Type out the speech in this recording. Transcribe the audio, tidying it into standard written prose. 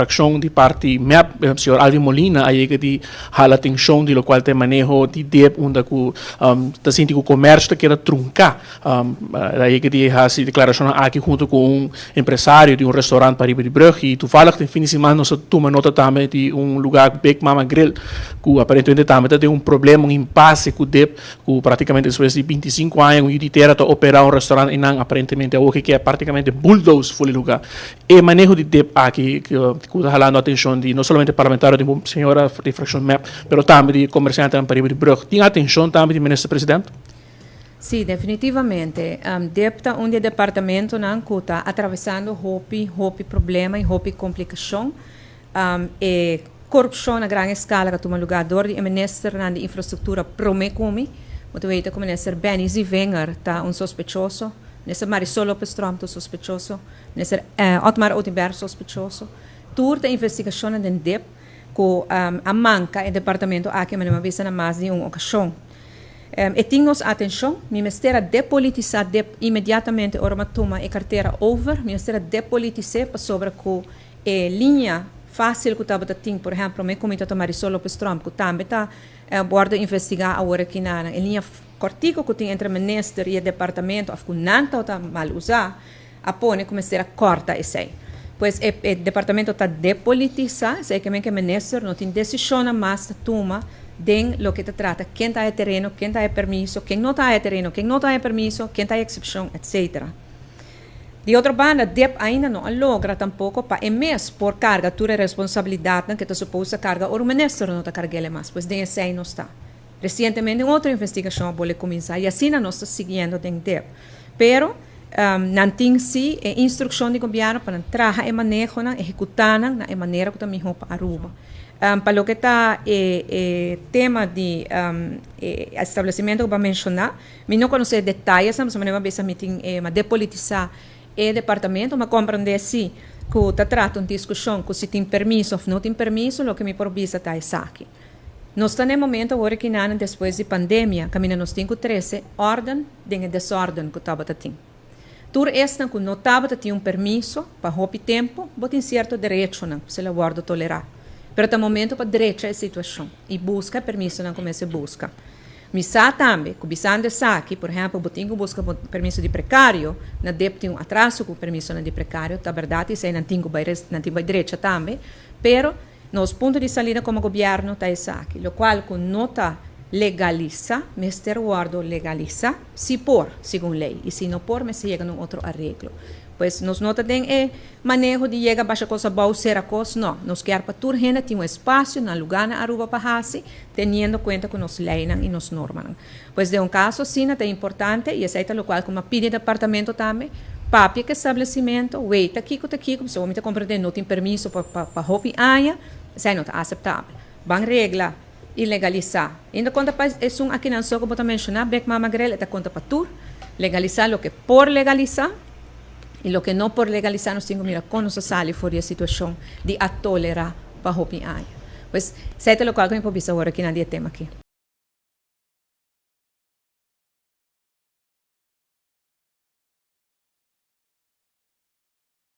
Fraccion di parti MEP, señor Alvin Molina a yega di hala atencion di locual ta e maneho di dip unda cu ta sinti cu comercio ta keda trunca. El a yega di haci declaracionnan aki hunto cu un empresario di un restaurant pariba di brug y toevallig den fin di siman nos a tuma nota tambe di un lugar Big Mama Grill cu aparentemente tambe ta den un problema, un impasse cu dip cu practicamente despues di 25 aña un yu di tera ta opera un restaurant eynan aparentemente awor ke practicamente bulldoze for e lugar. E maneho di dip aki ku ta halando atenshon di no solamente parlamentario di señora di frakshon mep, pero tambe di komersiantenan pariba di brug. Tin atenshon tambe di minister president? Sí, definitivamente. Dip ta un di e departamentonan ku ta atravesando hopi, hopi problema i hopi komplikashon. E korupshon na gran eskala ku a tuma lugá dor di e ministernan di infrastruktura promé ku mi. Bo ta weta ku minister Benny Zievinger ta un sospechoso, minister Marisol Lopez Tromp ta un sospechoso. Minister Otmar Oduber sospechoso. Tur ta investigacionnan den dip cu a manca e departamento aki manera mi a bisa na mas di un ocasion. E tin nos atencion. Mi mester a depolitisa dip inmediatamente ora mi a tuma e cartera over. Mi mester a depolitis'e pasobra cu e linea facil cu tabata tin, por ehemplo, prome cu mi ta Marisol Lopez Tromp cu tambe ta wordo investiga awor aki na e linea cortico cu tin entre minister y e departamento of cu nan tabata mal usa. A pone ku mester a kòrta esei. Pues e e departamento ta depolitisá, esei ke men ku e minister no tin desishonnan mas ta tuma den loke ta trata ken ta haña tereno, ken ta haña permiso, ken no ta haña tereno, ken no ta haña permiso, ken ta haña eksepshon, etcetera. Di otro banda dep ainda no a logra tampoko pa e mes por karga tur e responsabilidatnan ku e ta supos ta karga ora un minister no ta karg'el e mas. Pues den esei nos ta. Resientemente un otro investigashon a bolbe kuminsá i asina nos ta siguiendo den dep. Pero nan tin si e instrukshon di gobièrnu pa nan traha e manehonan, ehekutá nan na e manera ku ta mihó pa Aruba. Pa loke ta e e tema di e establesimentu ku bo a menshoná, mi no konosé e detayesnan pasobra manera bo a bisa mi tin e depolitisá e departamento, mi a komprendé si ku ta trata un diskushon ku si tin permiso òf no tin permiso, loke mi por bisa ta esaki. Nos ta na e momento awor aki nan despues di pandemia kaminda nos tin ku trese órden den e desórden ku tabata tin. Tur esnan ku no tabata tin un permiso pa hopi tempu bo tin sierto derechonan ku se lo wòrdu tolerá. Pero ta momento pa drecha e situashon i buska e permisonan ku mester buska. Mi sa tambe ku bisando esaki, por ehèmpel bo tin ku buska bo permiso di prekario, na dep tin un atraso ku permisonan di prekario, ta bèrdat esei nan tin ku bai nan tin bai drecha tambe, pero Nos punto di salida como gobierno ta esaki, locual cu no ta legalisa mester wordo legalisa, si por, segun ley, y si no por mester yega na un otro areglo. Pues nos no ta den e maneho di yega basha cos abou, cera cos, no. Nos kier pa tur hende tin un espacio na lugar na Aruba pa haci, teniendo cuenta cu nos leynan y nos normanan. Pues den un caso asina ta importante, y esey ta locual cu mi a pidi e departamento tambe, papia cu establecimento, weita kico ta kico, pasobra mi ta comprende no tin permiso pa pa hopi aña, esey no ta aceptabel. Ban regla y legalisa. Y no conta pa esun akinan so cu bo ta menciona, Bek Mama Grill, e ta conta pa tur. Legalisa loke por legalisa y loke no por legalisa nos tin cu mira con nos ta sali for di e situacion di a tolera pa hopi aña. Pues, esey ta locual cu mi por bisa awor akinan di e tema aki.